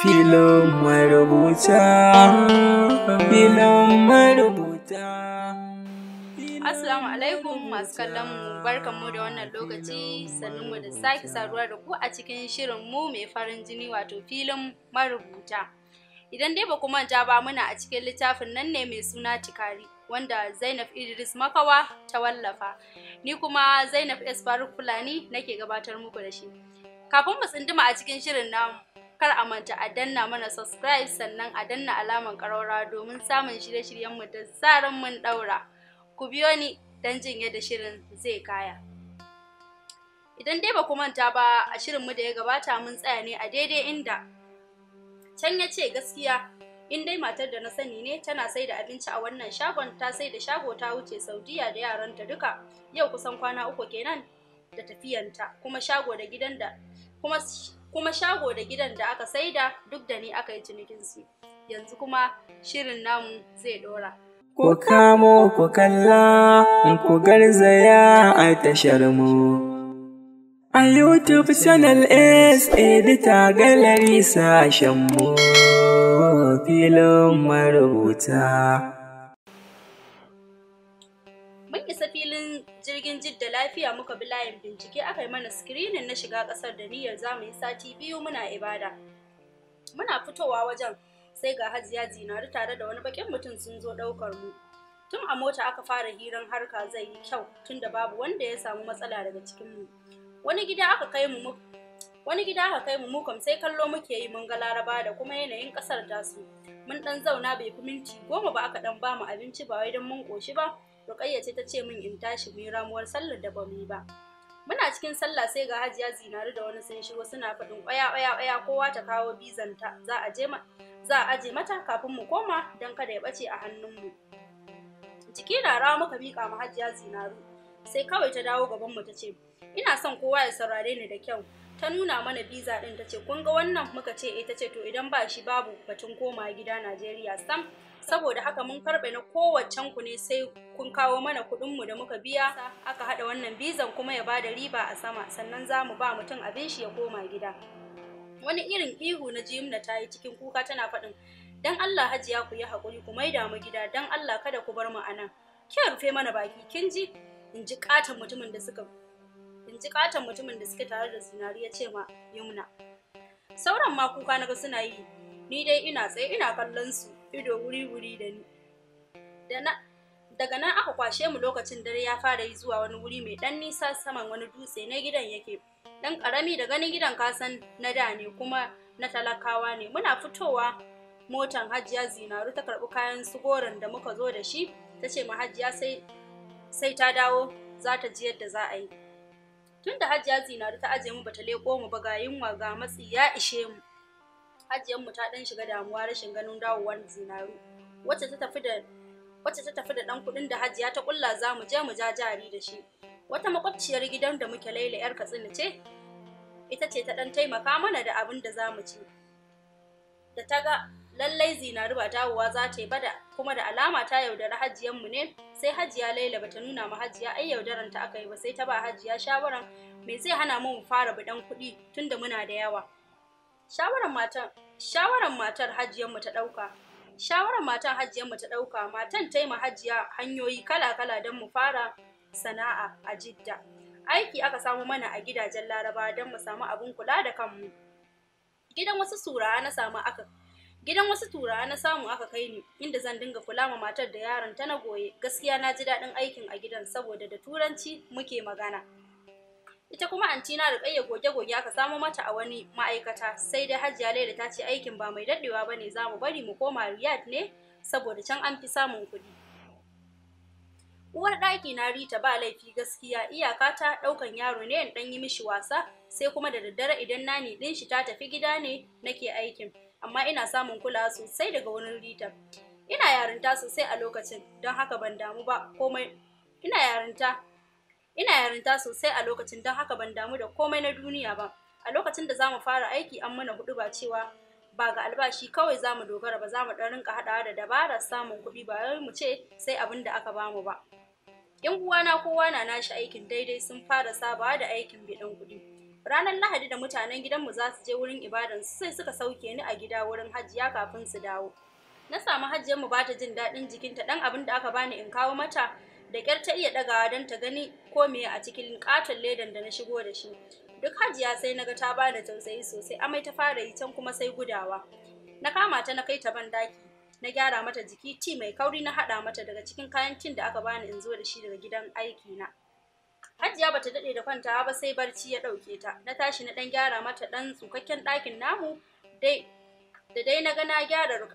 Filin marubuta, filin marubuta. Assalamu alaikum masu kallon mu, barkanmu da wannan lokaci, sannunmu da sake saduwa da ku a cikin shirin mu mai farin jini, wato filin marubuta. Idan dai ba ku manta ba, muna a cikin littafin nan ne mai suna Tikari, wanda Zainab Idris Makawa ta wallafa. Ni kuma Zainab S Faruk Fulani nake gabatar muku da shi. Kafin mu tsunduma a cikin shirin namu, kar a manta a danna mana subscribe, sannan a danna alaman ƙararrawa domin samun shirye-shiryenmu da zaran mun ɗaura. Ku biyo ni don jin yadda shirin zai kaya. Idan dai ba ku manta ba, a shirinmu da ya gabata mun tsaya ne a daidai inda can ya ce gaskiya in dai matar da na sani ne tana sai da abinci a wannan shagon, ta sai da shago ta wuce Saudiya da yaranta duka, yau kusan kwana 3 kenan da tafiyanta, kuma shago da gidan da kuma shago da gidan da aka saida duk da ni aka yi cinikin su. Yanzu kuma shirin namu zai dora. Ku kamo ku kalla, ku garzaya a tashar mu a YouTube channel S Editor Gallery, sashen mu filin marubuta. Mun isa filin jirgin Jidda lafiya, muka bi layin bincike, aka yi mana screening na shiga kasar da niyyar za mu yi sati 2 muna ibada. Muna fitowa wajen sai ga Hajiya Zinari tare da wani bakin mutum sun zo ɗaukar mu. Tun a mota aka fara hiran harka zai yi kyau tunda babu wanda ya samu matsala daga cikin mu. Wani gida aka kai mu wani gida aka kai mu, mu kam sai kallo muke yi, mun ga Laraba da kuma yanayin kasar tasu. Mun dan zauna bai fi minti 10 ba aka dan bamu abinci, ba wai dan mun koshi ba. Rukayya ce ta ce min in tashi mu yi ramuwar sallar da bamu yi ba. Muna cikin sallah sai ga Hajiya Zinari da wani sun shigo suna faɗin ƙwaya ƙwaya ƙwaya, kowa ta kawo bizanta za a aje mata kafin mu koma don kada ya ɓace a hannunmu. Jiki na rawa muka miƙa ma Hajiya Zinaru, sai kawai ta dawo gaban mu ta ce ina son kowa ya saurare ni da kyau. Ta nuna mana biza ɗin ta ce kun ga wannan? Muka ce eh. Ta ce to idan ba shi babu batun koma gida Najeriya sam. Saboda haka mun karɓe na kowaccen ku ne, sai kun kawo mana kuɗin mu da muka biya aka haɗa wannan bizan, kuma ya bada riba a sama, sannan za mu ba mutum abin shi ya koma gida. Wani irin ihu na Jimna ta yi cikin kuka tana faɗin dan Allah Hajiya ku yi haƙuri ku maida mu gida, dan Allah kada ku bar mu a nan. Ke rufe mana baki kin ji, in ji ƙaton mutumin da suka tare da Zinari ya ce ma Yumna. Sauran ma kuka naga suna yi, ni dai ina tsaye ina kallon su ido wuri-wuri da ni. Daga nan aka kwashe mu lokacin dare ya fara yi zuwa wani wuri mai ɗan nisa saman wani dutse na gidan yake. Ɗan ƙarami da ganin gidan kasan na da ne kuma na talakawa ne. Muna fitowa motan Hajiya Zinaru ta karɓi kayan su goron da muka zo da shi, ta ce ma Hajiya sai ta dawo za ta ji yadda za a yi. Tunda Hajiya Zinaru ta aje mu bata leko mu ba, ga yunwa ga matsi ya ishe mu. Hajiyar mu ta dan shiga damuwa rashin ganin dawowar Zinaru, wacce ta tafi da dan kudin da Hajiya ta kulla za mu je mu ja jari da shi. Wata makwabciyar gidan da muke, Laila yar Katsina ce, ita ce ta dan taimaka mana da abin da za mu ci. Da ta ga lallai Zinaru ba dawowa za ta yi ba, da kuma da alama ta yaudari Hajiyar mu ne, sai Hajiya Laila bata nuna ma Hajiya ai yaudaran ta aka yi ba, sai ta ba Hajiya shawaran me zai hana mu fara bidan kuɗi tunda muna da yawa. Shawaran matar Hajiyar mu ta ɗauka. Shawaran matan Hajiyar mu ta ɗauka. Matan ta yi ma Hajiya hanyoyi kala-kala don mu fara sana'a a Jidda. Aiki aka samu mana a gidajen Laraba don mu samu abin kula da kanmu. Gidan wasu turawa na samu aka kai ni inda zan dinga kula ma matar da yaron ta na goye. Gaskiya na ji daɗin aikin a gidan saboda da turanci muke magana. Ita kuma antina Rukayya goge-goge aka samo mata a wani ma'aikata, sai dai Hajiya Laila ta ce aikin ba mai daɗewa bane, za mu bari mu koma Riyadh ne saboda can an fi samun kuɗi. Uwar ɗaki na Rita ba laifi gaskiya, iyaka ta ɗaukan yaro ne in ɗan yi mishi wasa, sai kuma da daddare idan nani ɗin shi ta tafi gida ne nake aikin. Amma ina samun kulawa sosai daga wurin Rita. Ina yarinta sosai a lokacin, don haka ban damu ba komai. Ina yarinta sosai a lokacin, don haka ban damu da komai na duniya ba. A lokacin da zamu fara aiki an mana huɗu ba cewa ba ga albashi kawai zamu dogara ba, zamu ɗan rinka haɗawa da dabarar samun kuɗi, ba wai mu ce sai abin da aka bamu ba. Yan uwana kowa na nashi aikin daidai, sun fara sabawa da aikin biɗan kuɗi. Ranar Lahadi da mutanen gidanmu za su je wurin ibadansu sai suka sauke ni a gida wurin Hajiya kafin su dawo. Na samu Hajiyarmu ba ta jin daɗin jikinta, ɗan abin da aka bani in kawo mata da ƙyar ta iya ɗagawa don ta gani ko meye a cikin ƙaton ledan da na shigo da shi. Duk Hajiya sai naga ta bani tausayi sosai, amai ta fara yi can kuma sai gudawa. Na kama ta na kai ta banɗaki, na gyara mata jiki, ci mai kauri na haɗa mata daga cikin kayan cin da aka bani in zo da shi daga gidan aiki na. Hajiya bata daɗe da kwantawa ba sai barci ya ɗauke ta. Na tashi na ɗan gyara mata ɗan tsukakken ɗakin namu dai da dai na ga na gyara.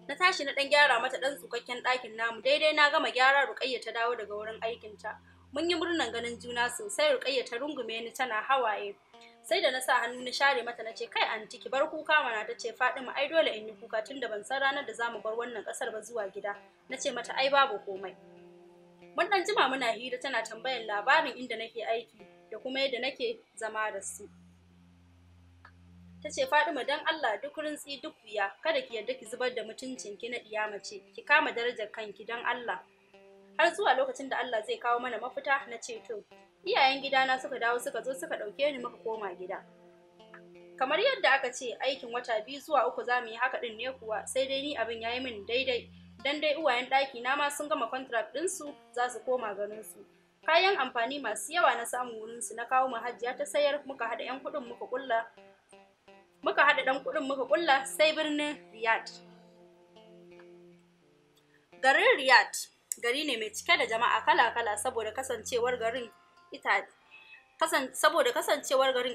Na tashi na ɗan gyara mata ɗan tsukakken ɗakin namu daidai na gama gyara Rukayya ta dawo daga wurin aikinta. Mun yi murnan ganin juna sosai. Rukayya ta rungume ni tana hawaye. Sai da na sa hannu na share mata na ce, kai anti ki bar kuka mana. Ta ce, Fadima ai dole in yi kuka tunda ban san ranar da zamu bar wannan ƙasar ba zuwa gida. Na ce mata ai babu komai. Mun ɗan jima muna hira tana tambayan labarin inda nake aiki da kuma yadda nake zama da su. Ta ce, Fadima don Allah duk rintsi duk wuya kada ki yarda ki zubar da mutuncinki na ɗiya mace, ki kama darajar kanki don Allah. Har zuwa lokacin da Allah zai kawo mana mafita. Na ce to. Iyayen gidana suka dawo suka zo suka ɗauke ni muka koma gida. Kamar yadda aka ce aikin wata 2 zuwa 3 za mu yi haka ɗin ne kuwa, sai dai ni abin ya yi min daidai. Dan dai uwayen ɗaki na ma sun gama contract ɗinsu za su koma garinsu. Kayan amfani masu yawa na samu wurinsu na kawo mu Hajiya ta sayar, muka haɗa 'yan kuɗin muka ƙulla. Muka haɗa ɗan kuɗin muka ƙulla sai birnin Riyadh. Garin Riyadh gari ne mai cike da jama'a kala-kala saboda kasancewar garin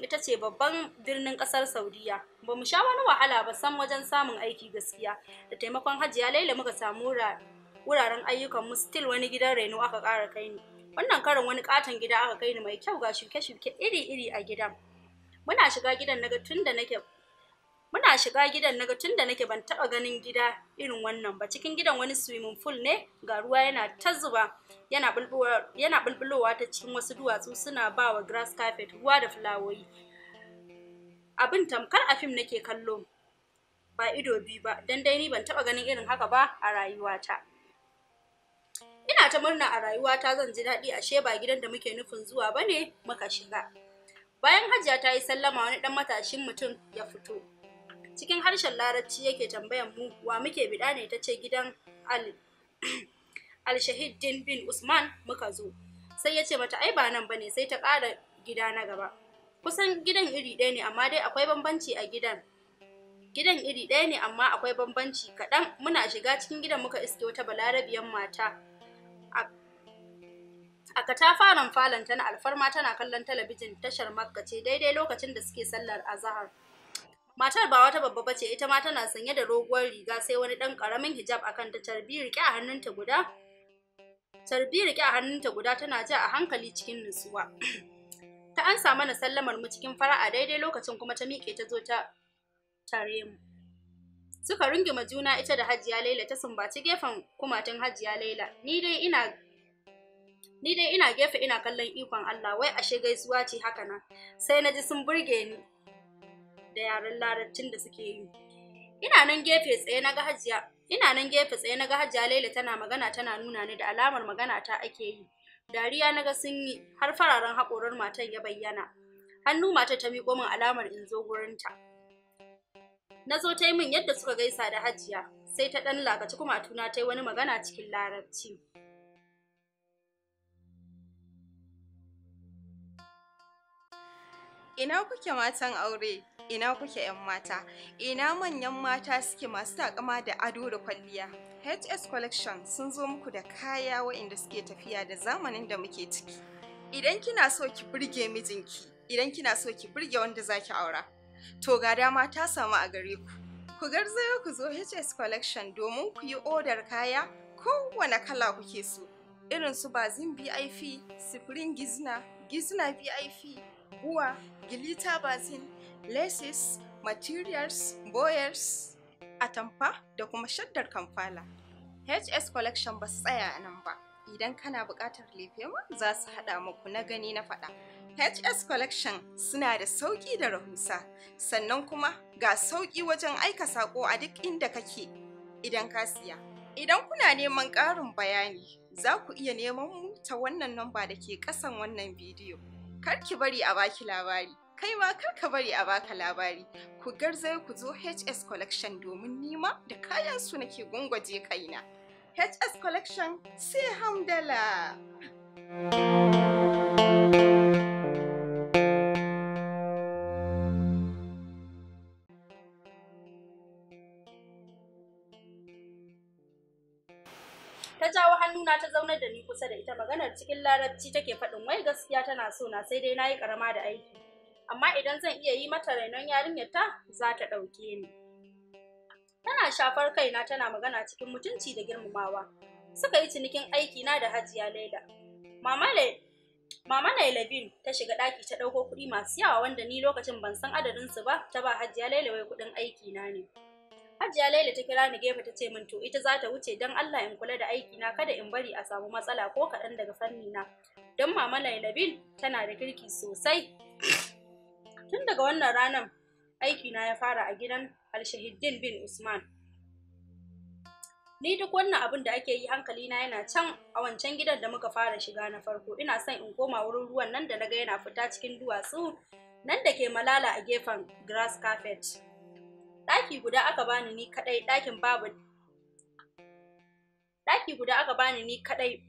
ita ce babban birnin ƙasar Saudiya. Ba mu sha wani wahala ba sam wajen samun aiki gaskiya. Da taimakon Hajiya Laila muka samu wuraren ayyukan mu, still wani gidan reno aka ƙara kai ni. Wannan karin wani ƙaton gida aka kai ni mai kyau, ga shuke-shuke iri-iri a gidan. Muna shiga gidan naga tun da nake ban taɓa ganin gida irin wannan ba. Cikin gidan wani swimming pool ne, ga ruwa yana ta zuba, yana bulbulowa ta cikin wasu duwatsu suna ba wa grass carpet ruwa da fulawoyi. Abin tamkar a fim nake kallo, ba ido biyu ba, dan dai ni ban taɓa ganin irin haka ba a rayuwata. Ina ta murna a rayuwata zan ji daɗi, ashe ba gidan da muke nufin zuwa ba ne muka shiga. Bayan Hajiya ta yi sallama wani ɗan matashin mutum ya fito. Cikin harshen Larabci yake tambayan mu wa muke biɗa ne, ta ce gidan Al-Shahiddin bin Usman muka zo. Sai ya ce mata ai ba nan bane, sai ta ƙara gida na gaba. Kusan gidan iri ɗaya ne amma dai akwai bambanci a gidan. Gidan iri ɗaya ne amma akwai bambanci kaɗan. Muna shiga cikin gidan muka iske wata balarabiyar mata a katafaren falon ta na alfarma tana kallon talabijin, tashar Makka ce daidai lokacin da suke sallar azahar. Matar ba wata babba bace, ita ma tana sanye da doguwar riga sai wani ɗan ƙaramin hijab akan ta, carbi riƙe a hannunta guda. Carbi riƙe a hannunta guda tana ja a hankali cikin nutsuwa. Ta ansa mana sallamar mu cikin fara'a, daidai lokacin kuma ta miƙe ta zo ta tare mu. Suka runguma juna ita da Hajiya Laila, ta sumbaci gefen kumatun Hajiya Laila. Ni dai ina gefe ina kallon ikon Allah, wai ashe gaisuwa ce haka nan. Sai na ji sun burge ni da yaren Larabcin da suke yi. Ina nan gefe tsaye na ga Hajiya Laila tana magana tana nuna ni da alamar magana ta ake yi. Dariya na ga sun yi har fararen haƙoran matan ya bayyana. Hannu matar ta miƙo min alamar in zo gurinta. Na zo ta yi min yadda suka gaisa da Hajiya, sai ta ɗan lakaci kumatuna ta yi wani magana cikin Larabci. Ina kuke matan aure? Ina kuke 'yan mata? Ina manyan mata suke masu takama da ado da kwalliya? HS Collection sun zo muku da kaya waɗanda suke tafiya da zamanin da muke ciki. Idan kina so ki burge mijinki, idan kina so ki burge wanda zaki aura, to ga dama ta samu a gare ku. Ku garzayo ku zo HS Collection domin ku yi odar kaya kowane kala kuke so. Irin su bazin VIP, Supreme Gizna, Gizna VIP, Buwa, Gilita Bazin, laces, materials, boyers, atamfa da kuma shaddar Kamfala. HS Collection ba su tsaya a nan ba. Idan kana buƙatar lefe ma za su haɗa muku na gani na faɗa. HS Collection suna da sauƙi da rahusa, sannan kuma ga sauƙi wajen aika saƙo a duk inda kake idan ka siya. Idan kuna neman ƙarin bayani, Za ku iya neman mu ta wannan namba da ke ƙasan wannan bidiyo. Kar ki bari a baki labari, kai ma kar ka bari a baka labari. Ku garzayo ku zo HS Collection domin nima da kayan su nake gwangwaje kaina. HS Collection sai hamdala. Ta jawo hannuna ta zaunar da ni kusa da ita, maganar cikin larabci take faɗin wai gaskiya tana so na, sai dai nayi karama da aiki. Amma idan zan iya yi mata rainon yarinyar ta, za ta ɗauke ni. Tana shafar kaina tana magana cikin mutunci da girmamawa. Suka yi cinikin aiki na da Hajiya Laila. Mama Lailabin ta shiga ɗaki ta ɗauko kuɗi masu yawa wanda ni lokacin ban san adadin su ba, ta ba Hajiya Laila wai kuɗin aiki na ne. Hajiya Laila ta kira ni gefe ta ce min to ita za ta wuce don Allah in kula da aiki na, kada in bari a samu matsala ko kaɗan daga fanni na. Don Mama Lailabin tana da kirki sosai. Tun daga wannan ranar aiki na ya fara a gidan Alshahiddin bin Usman. Ni duk wannan abin da ake yi hankali na yana can a wancan gidan da muka fara shiga na farko. Ina son in koma wurin ruwan nan da naga yana fita cikin duwatsu nan da ke malala a gefen grass carpet. Ɗaki guda aka bani ni kaɗai, ɗakin babu. Ɗaki guda aka bani ni kaɗai.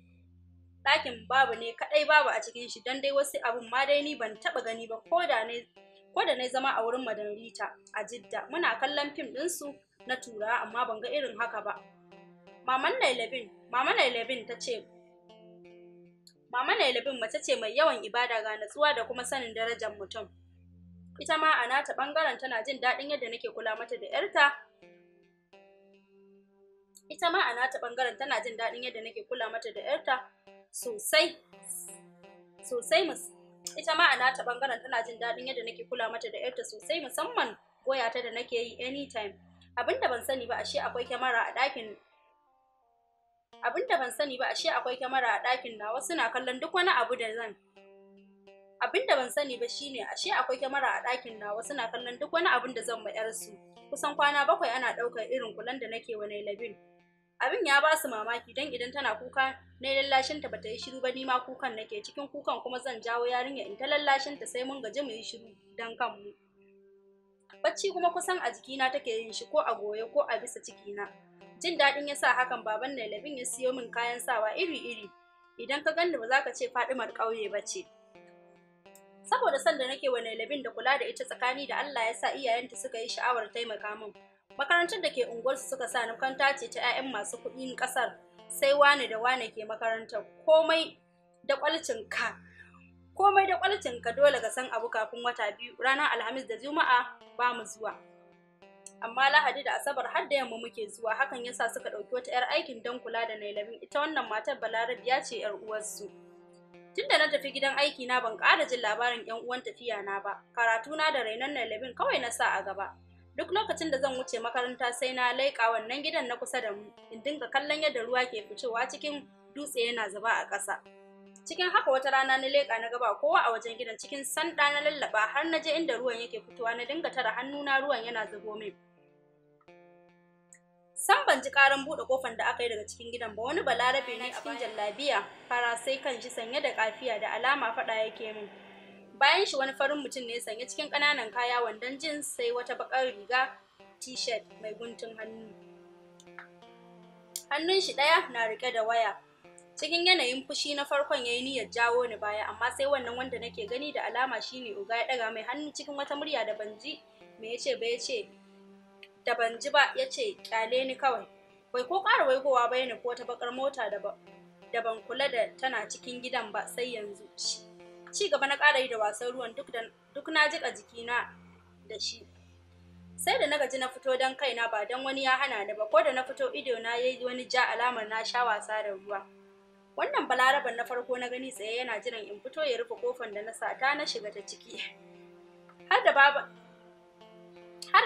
Ɗakin babu ne kaɗai babu a cikin shi, don dai wasu abun ma dai ni ban taɓa gani ba ko da ne zama a wurin Madam Rita a Jidda. Muna kallon fim ɗinsu na Turawa amma ban ga irin haka ba. Maman Lailabin ta ce Mama Lailabin mace ce mai yawan ibada ga natsuwa da kuma sanin darajar mutum. Ita ma a nata ɓangaren tana jin daɗin yadda nake kula mata da ‘yarta. Ita ma a nata ɓangaren tana jin daɗin yadda nake kula mata da ‘yarta sosai. Sosai Ita ma a nata ɓangaren tana jin daɗin yadda nake kula mata da ‘yarta sosai, musamman goya ta da nake yi anytime. Abinda ban sani ba ashe akwai kyamara a ɗakin Abinda ban sani ba ashe akwai kyamara a ɗakin nawa, suna kallon duk wani abu da zan. Abinda ban sani ba shine ashe akwai kyamara a ɗakin nawa, suna kallon duk wani abun da zan ma ‘yarsu. Kusan kwana 7 ana ɗaukar irin kulan da nake wa Nailabin. Abin ya ba su mamaki don idan tana kuka na lallashin ta bata yi shiru ba, ni ma kukan nake. Cikin kukan kuma zan jawo yarinya in ta lallashin ta sai mun gaji mu yi shiru don kanmu. Bacci kuma kusan a jikina take yin shi, ko a goye ko a bisa cikina. Jin daɗin ya sa hakan baban Nailabin ya siyo min kayan sawa iri-iri. Idan ka ganni ba za ka ce Fadimar ƙauye ba ce. Saboda son da nake wa Nailabin da kula da ita tsakani da Allah ya sa iyayenta suka yi sha'awar taimaka min. Makarantar da ke unguwarsu suka sa ni makaranta ce ta 'ya'yan masu kuɗin ƙasar, sai wane da wane ke makarantar. Komai da kwalcinka. Komai da kwalcinka dole ka san abu kafin wata 2. Ranar Alhamis da Juma'a ba mu zuwa. Amma Lahadi da Asabar har da yamma muke zuwa. Hakan yasa suka ɗauki wata 'yar aikin don kula da Nailabin. Ita wannan matar Balarabiya ce 'yar uwarsu. Tunda na tafi gidan aiki na ban ƙara jin labarin 'yan uwan tafiya na ba. Karatu na da rainon Nailabin kawai na sa a gaba. Duk lokacin da zan wuce makaranta sai na leƙa wannan gidan na kusa da mu, in dinga kallon yadda ruwa ke fitowa cikin dutse yana zuba a ƙasa. Cikin haka wata rana na leƙa na gaba kowa a wajen gidan, cikin sanda na lallaba har na je inda ruwan yake fitowa, na dinga tara hannuna ruwan yana zubo min. San ban ji karan buɗe kofar da aka yi daga cikin gidan ba. Wani balarabe ne cikin jallabiya fara sai kan shi sanye da kafiya, da alama faɗa yake min. Bayan shi wani farin mutum ne sanye cikin ƙananan kaya, wandon jeans sai wata baƙar riga t-shirt mai guntun hannu. Hannun shi ɗaya na riƙe da waya. Cikin yanayin fushi na farkon yayi niyyar jawo ni baya, amma sai wannan wanda nake gani da alama shine oga ya ɗaga mai hannu cikin wata murya da ban ji me yace ba, yace da ban ji ba, yace kyale ni kawai. Bai ko ƙara waigowa ba, ya nufi wata baƙar mota da ban kula da tana cikin gidan ba sai yanzu. Ci gaba na ƙara yi da wasan ruwan duk na jiƙa jikina da shi. Sai da na gaji na fito don kaina ba don wani ya hana ni ba. Ko da na fito ido na yayi wani ja alamar na sha wasa da ruwa. Wannan balaraban na farko na gani tsaye yana jiran in fito ya rufe kofar da na sata na shiga ta ciki. Har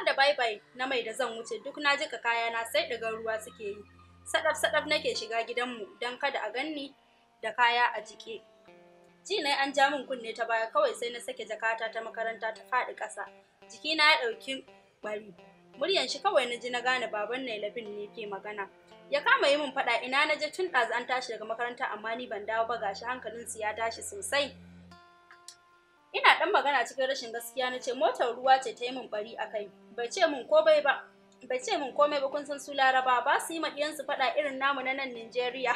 da bye-bye na mai da zan wuce duk na jika kayana sai ɗigar ruwa suke yi. Sadaf-sadaf nake shiga gidanmu don kada a ganni da kaya a jike. Ji na an ja min kunne ta baya kawai sai na sake jakata ta makaranta ta faɗi ƙasa. Jikina ya ɗauki bari. Muryan shi kawai na ji na gane baban Nailabin ne ke magana. Ya kama yi min faɗa ina na je tun ɗazu an tashi daga makaranta amma ni ban dawo ba, gashi hankalinsu ya tashi sosai. Ina ɗan magana cikin rashin gaskiya na ce motar ruwa ce ta yi min bari a kai. Bai ce min komai ba. Bai ce min komai ba, kun san su Laraba ba su yi ma ɗiyansu faɗa irin namu na nan Nijeriya.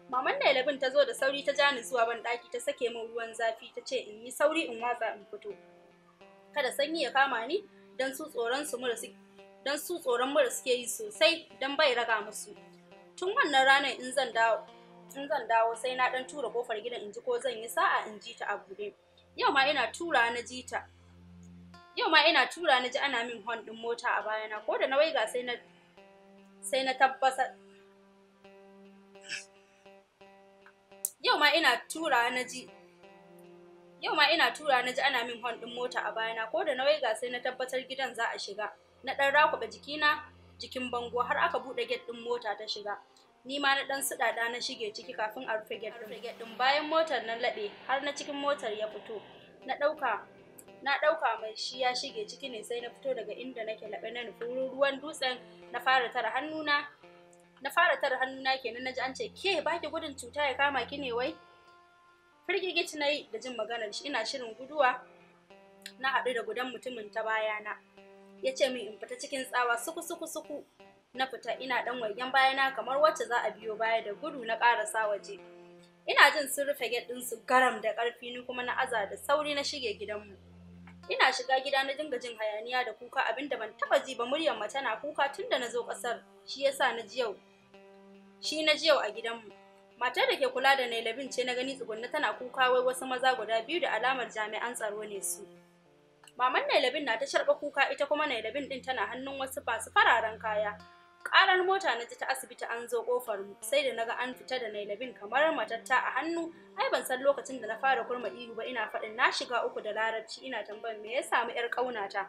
Maman Nailabin ta zo da sauri ta ja ni zuwa ban ɗaki ta sake min ruwan zafi ta ce in yi sauri in watsa in fito. Kada sanyi ya kama ni don su tsoron su mura don su tsoron mura suke yi sosai don bai raga musu. Tun wannan ranar in zan dawo sai na ɗan tura kofar gidan in ji ko zan yi sa'a in ji ta a buɗe. Yau ma ina tura na ji ta. Yau ma ina tura na ji ana min hon ɗin mota a bayana, ko da na waiga sai na tabbata. Yau ma ina tura na ji ana min hon ɗin mota a bayana, ko da na waiga sai na tabbatar gidan za a shiga. Na ɗan rakuɓe jikina jikin bango har aka buɗe gate ɗin mota ta shiga. Ni ma na ɗan suɗaɗa na shige ciki kafin a rufe gate ɗin. Bayan motar na laɓe har na cikin motar ya fito. Na ɗauka mai shi ya shige ciki ne, sai na fito daga inda nake laɓe na nufi ruwan dutsen na fara tara hannuna. Kenan naji an ce ke baki gudun cuta ya kama ki ne wai. Firgigit na yi da jin maganar shi, ina shirin guduwa na haɗu da gudan mutumin ta bayana. Ya ce min in fita cikin tsawa suku suku suku. Na fita ina ɗan waigen bayana kamar wacce za a biyo baya da gudu na ƙarasa waje. Ina jin sun rufe gate ɗinsu garam da ƙarfi, ni kuma na aza da sauri na shige gidanmu. Ina shiga gida na dinga jin hayaniya da kuka, abinda ban taba ji ba, muryar mace na kuka tun da na zo ƙasar, shi yasa na ji yau. Shi na ji yau a gidanmu. Matar da ke kula da Nailabin ce na gani tsugunna tana kuka, wai wasu maza guda biyu da alamar jami'an tsaro ne su. Maman Nailabin na ta sharɓa kuka, ita kuma Nailabin ɗin tana hannun wasu masu fararen kaya. Ƙarar mota na ji ta asibiti an zo ƙofar mu, sai da naga an fita da Nailabin kamar matatta a hannu. Ai ban san lokacin da na fara kurma ihu ba, ina faɗin na shiga uku da Larabci, ina tambayar me ya samu ƴar ƙaunata.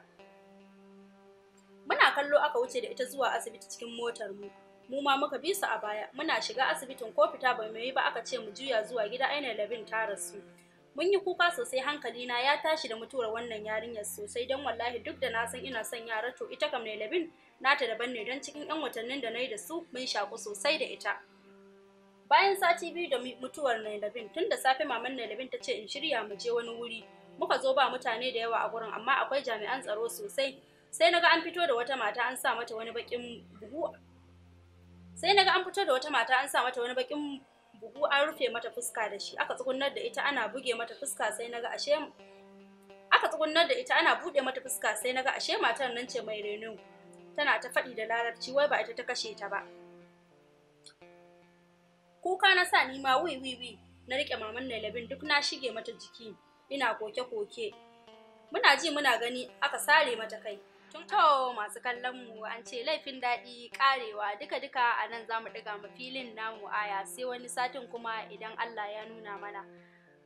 Muna kallo aka wuce da ita zuwa asibiti cikin motar mu. Mu ma muka bi su a baya. Muna shiga asibitin ko fita ba mu yi ba aka ce mu juya zuwa gida, ai Nailabin ta rasu. Mun yi kuka sosai, hankalina ya tashi da mutuwar wannan yarinyar sosai, don wallahi duk da na san ina son yara, to ita kam Nailabin nata daban ne, don cikin 'yan watannin da na yi da su mun shaku sosai da ita. Bayan sati biyu da mutuwar Nailabin, tun da safe maman Nailabin ta ce in shirya mu je wani wuri. Muka zo ba mutane da yawa a gurin, amma akwai jami'an tsaro sosai. Sai naga an fito da wata mata an sa mata wani bakin buhu. Sai naga an fito da wata mata an sa mata wani bakin buhu an rufe mata fuska da shi. Aka tsugunnar da ita ana buge mata fuska, sai naga ashe aka tsugunnar da ita ana bude mata fuska, sai naga ashe matar nan ce mai reno. Tana ta faɗi da Larabci wai ba ita ta kashe ta ba. Kuka na sa ni ma wi wi wi na rike maman Nailabin duk na shige mata jiki ina koke koke. Muna ji muna gani aka sare mata kai. To masu kallon mu, an ce laifin daɗi karewa, duka duka a nan za mu ɗiga mu filin namu aya, sai wani satin kuma idan Allah ya nuna mana.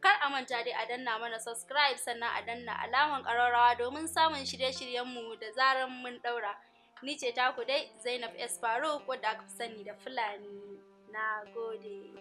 Kar a manta dai a danna mana subscribe, sannan a danna alaman ƙararrawa domin samun shirye-shiryenmu da zaran mun ɗaura. Ni ce taku dai Zainab S. Faruk, wadda aka fi sani da Fulani. Na gode.